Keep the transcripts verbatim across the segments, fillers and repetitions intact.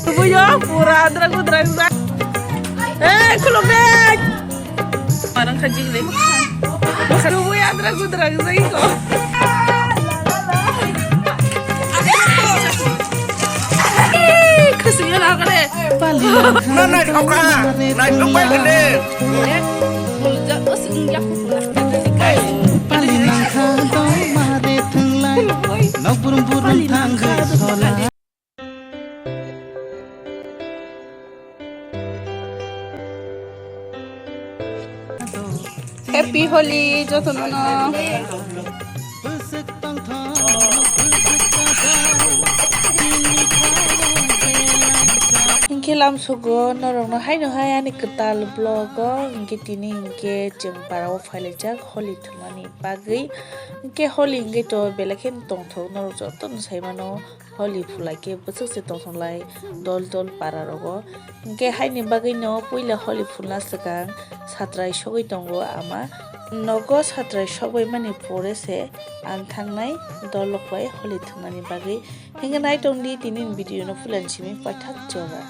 Tubuyo pura adra gudra gudra. Eh, khulumde. Marang kha jigli. Tubuyo adra gudra gudra iko. Eh, khasingya na kare. Na, na, thok kha. Na, thok pai kene. Pali nangkha dong mare thwnglai. Nok burum burum thangwi sola. Happy Holi jotono no. Hinkhe lamsogo norokno haino hai ani kwtal vlog o, hinkhe tini hinkhe chwng para o phailaijak Holi thwngmani bagwi. Hinkhe Holi hinkhe to belai kheno tongthok, norok jotono sai mano. Holi phulai khe bwswk se tongthok lai, dol dol para rogo. Hinkhe haini bagwi no puila Holi phulna swkang satrai sogwi tongo ama. Nogo satrai sogwi mani pore se ang thangnai dol rok bai Holi thwngnani bagwi. Hinkhe nai tong di tini ni video no puila ni simi paithak jora.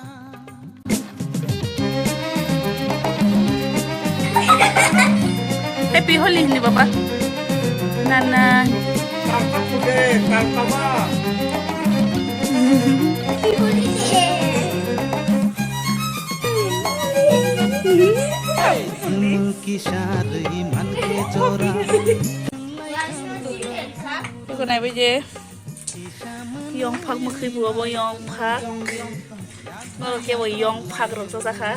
Happy Holi hini baba. Nana. Kisarwi mankhe jora. Nai bai je. Yong phak mwkhwi bo, bo yong phak. Norok kebo yong phak rok cha cha kha.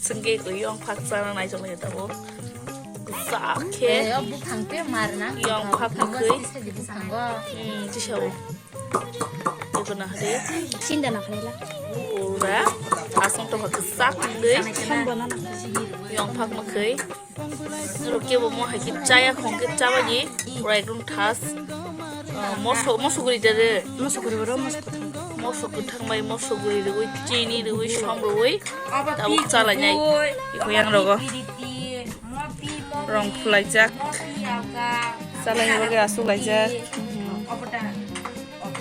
Chwng khe ko yong phak chana nai chong lai tabo. Kwchak khe. Eh, o buphang pe mar na. Yong phak mwkhwi. Buphang o. Hmm, chisao. Eko na hade. Sinda na khaila. Ura. Asong to kwchak le. Yong phak mwkhwi. Rok kebo mo hai khe chaya khong khe chabani pura ekdom thas. Ah, moso, moso guri dede. Moso guri boro, moso kwthang. Moso kwthang bai moso guri rwi, chini rwi, som rwi. Tabuk chalainai. Iko yang rogo. Rong khwlaijak. Chalaini bagwi aswk laijak.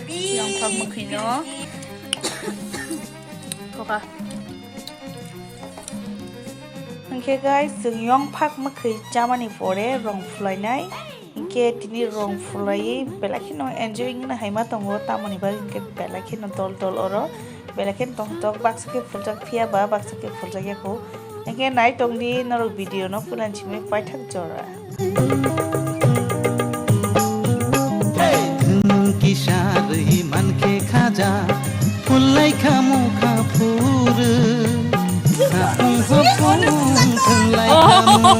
Yang phak mwkhwino. Koka. Hinkhe guys, chwng yong phak mwkhwi chamani pore rong phulainai. Hinkhe tini rong phulaiwi belai kheno enjoy wngna hai ma tongo, tamoni bagwi hinkhe belai kheno dol dol oro belai kheno tongthok, baksa khe phuljak phiya ba baksa khe phuljak ya kho. Hinkhe nai tong di norok video no puila ni simi paithak jora. Thwngmung kisa rwi mankhe khaja, phulai kha mokha phuru. Sapung hopung thwnglai kha mung,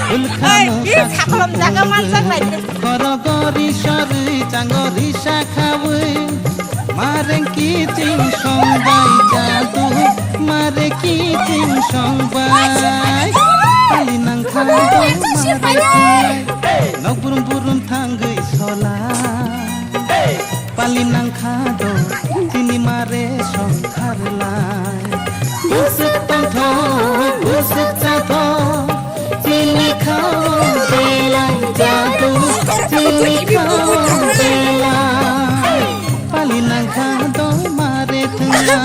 phul kha mung sakhlom jaga manjak lai. Khorogo ri sarwi chango ri sakhawi. Mare kiching songbai jadu, mare kiching songbai. Pali nangkha do mare thai, nok burum burum thangwi sola. Pali nangkha do tini mare songkharlai. Busuk tongthok, busuk chathok, chini khao belai jadu, chini khao belai. Pali nangkha do mare thwngya.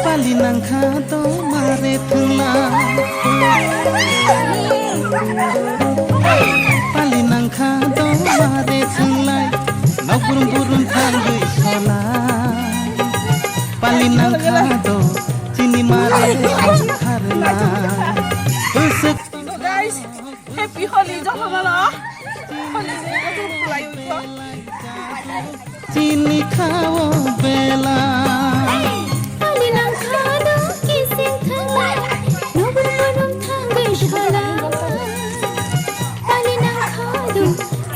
Pali nangkha do mare thwngla. Pali nangkha do mare thwnglai. Nok burum burum thangwi sola. Pali nangkha do chini mare songkharlai. Bwswk. So guys, happy Holi jotono no. Holi ni joto khwlai wngkho. Chini khao bela. Pali nangkha do kising thanglai. Nobor bonom thangwi sola. Pali nangkha do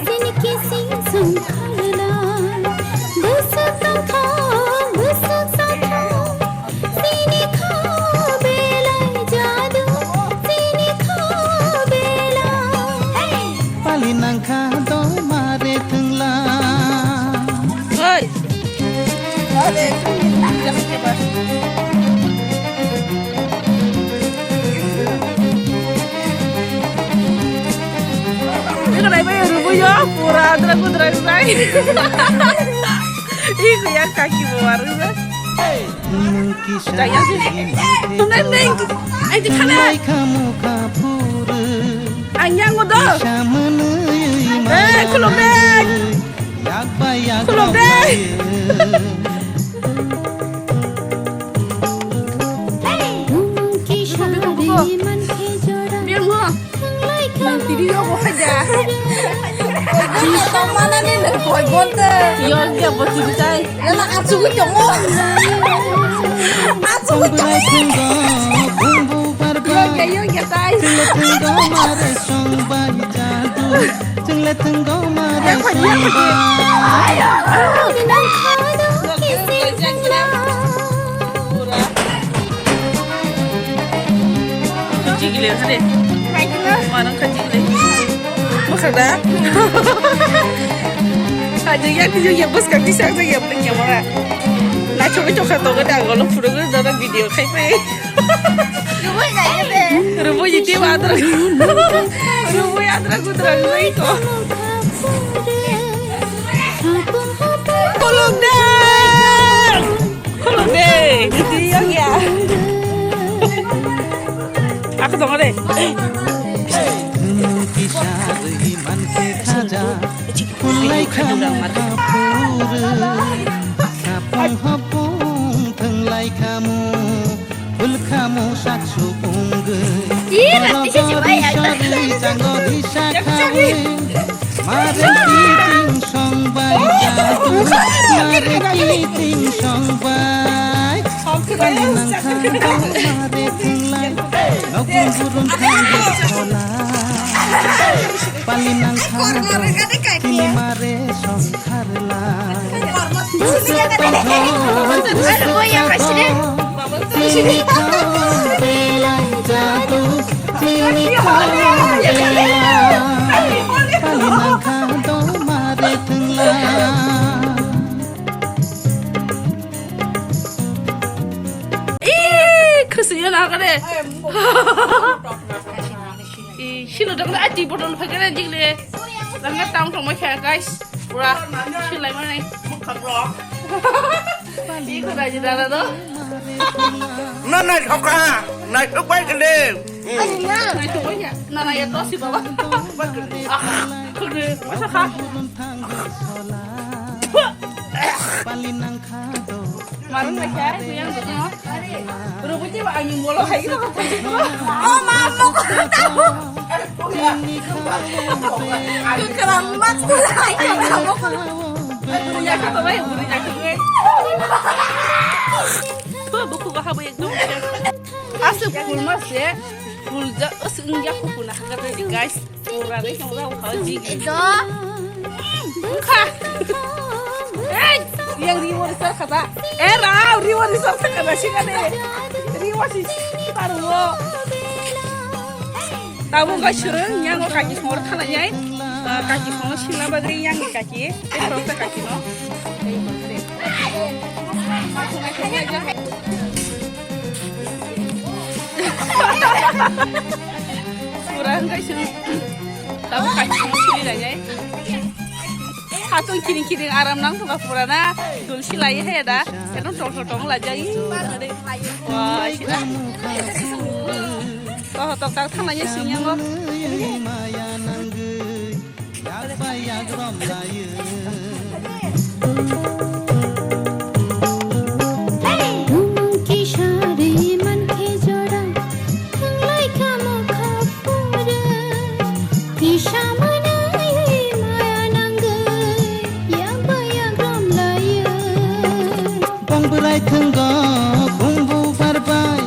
chini kising songkharlai. Bwswk tongthok, bwswk sathok. Chini khao belai jadu, chini khao belai. Pali nangkha do mare thwngla. Oi. Pura adra gudra sai. Ih, kuya kaki bo warung sa. Nung kisa Jaya sih. Tunai neng. Ai di khana. Lai kamu kapur. Anyang udo. Kisa menui Eh, khulum deh. Yak ba yak Khulum deh. Nung kisa Biar mo. Nang tiri yo mo haja. Tong mana ni nang koi bonte. Yo dia bo tiri tai. Nana achu gu chomo. Achu gu chomo. Yo dia yo dia tai. Chungle thung do mare song bai jadu. Chungle thung do mare song bai. Jigile hade. Manang kha jigile. Bwkha da. Ajo ya video ya bwskang kisa ajo ya bwleng ya mara. Na chobi chokha toga da golo phurugo dara video khai pai. Rubo yiti wadra. Rubo yadra gudra nai ko. Kolok da. Khulum de, tiri yo ya. Aku dong de. Nung kisa rwi mankhe khaja, kulai khamu kapur. Sapung hapung thwnglai khamu, khul khamu sak supung gwi. Ih, Toro nanti sih, dori coba ya. Sori chango disa khawi. Mare kiting song bai jadu, mare kiting song bai. Pali nang kha do mare thwngla, nokung burun thangwi thola. Pali nang kha do, tini mare song kharla. Busuk tongtho, busuk tongtho, tini kha belai jadu. Chini khorang belai pali nang kha do mare thwngla. Ih, khwswngya na kare. Ih, silo dang da aji botol phai kare jing le. Dang da tang tong mai kha, guys. Pura silai mane. Ih, khwda ji dara do. Na naithok kha, naithok bai kene. Hmm. Naithok bai ya. Na na ya to si baba. Ah, khwda masa kha. Marung bai kha, yang tu no. Rubuti ba ani molo hai to. Oh, ma, mo ko ta. Kwrang mak tu hai to, mo ko. Buri jakha to bai, buri jakha to bai. Bo buku ga habo ekdom. Aswk phul ma se, phul ja, aswk wngya kho phul na haka de guys. Pura de song ja kha ji. Edo. Kha. Ei, yang riwo risar khata. Eh, rao, riwo risar khata sika de. Riwo si paru wo. Tabuk kha swrwng, yang o kaki songor thana jai. Ah, kaki songor sila bagri yang kaki. Eh, rok ta kaki no. Pura hwnkhe chwng tabuk kaisa sili lainai. Khatun kiring kiring aram nang thungkha pura na. Dul silai he da. Ekdom tong tong tong lajai. Wah, sila. Toh, toh, tak thang lajai sing yang o. Nung kisa rwi mankhe jora, thwnglai kha mokha pura. Kisa mwnwi maya nangwi, yakba yakrom laiwi. Bong bwrai thwngo, bumbu barbai.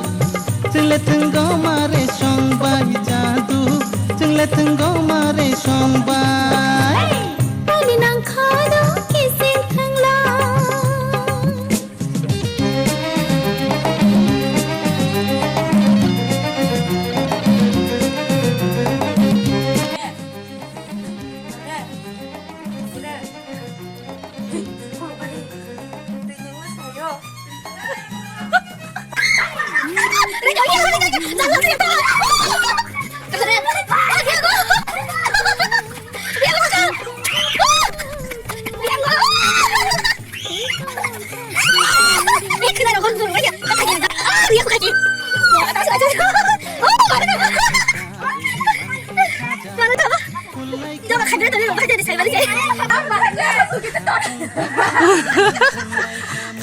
Chwng le thwngo mare song bai jadu, chwng le thwngo mare song bai. Ani nang kha do kising thwngla.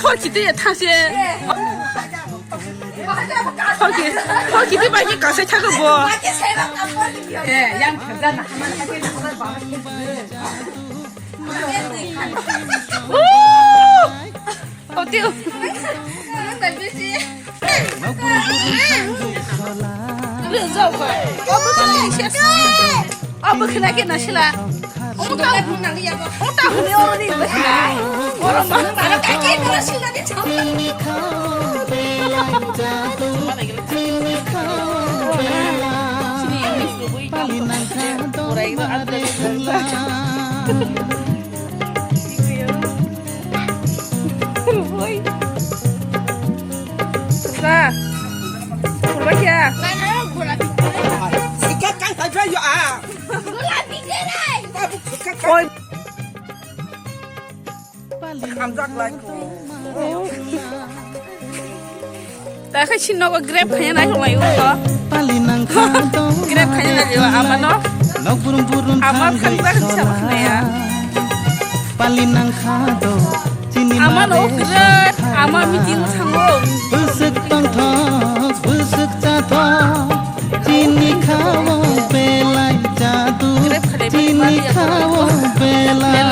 Phor kiti ya thangse. Phor ki, phor kiti bai ki kasai thago bo. Eh, yang kerja nah. Woo! Oh, tiu. Abo khna khe na sila. Ota huni oro ni ba sila. Oro ma. Sa. Kurba kya? Sikat kan saja ya. Oi. Hamjak lai ko. Ta khe sini nogo grab khaya nai hwnlai o. Pali nang kha do. Grab khaya nai o ama no. Nok burum burum ama thang khan ba khan sa ba khna ya. Pali nang kha do. Chini ama no grab ama meeting thango. Bwswk tongthok bwswk chathok. Chini kha o belai jadu. Grab khade chini kha o belai.